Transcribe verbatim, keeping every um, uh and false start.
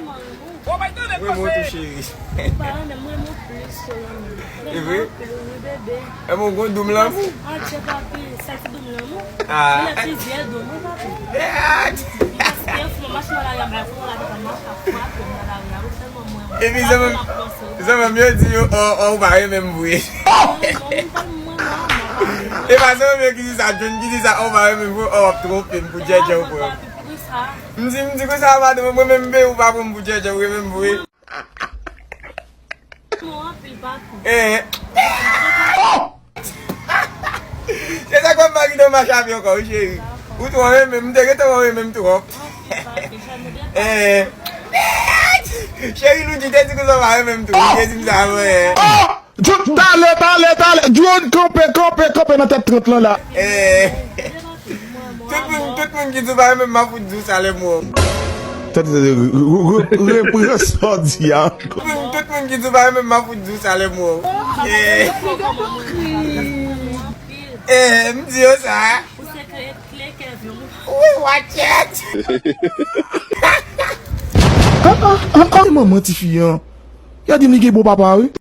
Mwen renmen w tou, cheri. Mwen renmen w plis ke lanmou. E vre? Wi, bebe. E mwen gon doum lanmou? Adye, papi, sa ti doum lanmou. Ah. Li ti vyè doum, wi, papi. Paske fò mache nan lari a, fò lari a, mache a frape nan lari a, wi, tèlman mwen. Epi zanmi, zanmi m yo di yo, oh, oh, ou pa renmen m vre. E pa zanmi m yo ki di sa, John ki di sa, oh, ou pa renmen m vre, oh, w ap twonpe m pou djèdjè ou pran. M di, m di konsa, madanm, mwen menm, ou pa pran m pou djèdjè, ou renmen m vre. Eh. Se sa k fè m pa kite w mache avè ankò, wi, cheri. Ou twò renmen m, m te gentan wè w renmen m twòp. Eh. Cheri, nou di, te di konsa w pa renmen m tou. Ou te di m sa, mwen. Talè, talè, talè. John, kanpe, kanpe, kanpe nan tèt trant lan la. Eh. Tout moun, tout moun ki di w pa renmen m, m ap fout di w sa lè m wè w. Tande, tande, re-, re-, re-, repran sa w di a ankò. Tout moun, tout moun ki di w pa renmen m, m ap fout di w sa lè m wè w. Eh. Eh, m di yo sa. Wi, watch it. Ah, ah, ah, ah. Manman tifi an. Yo di m li gen bon papa, wi.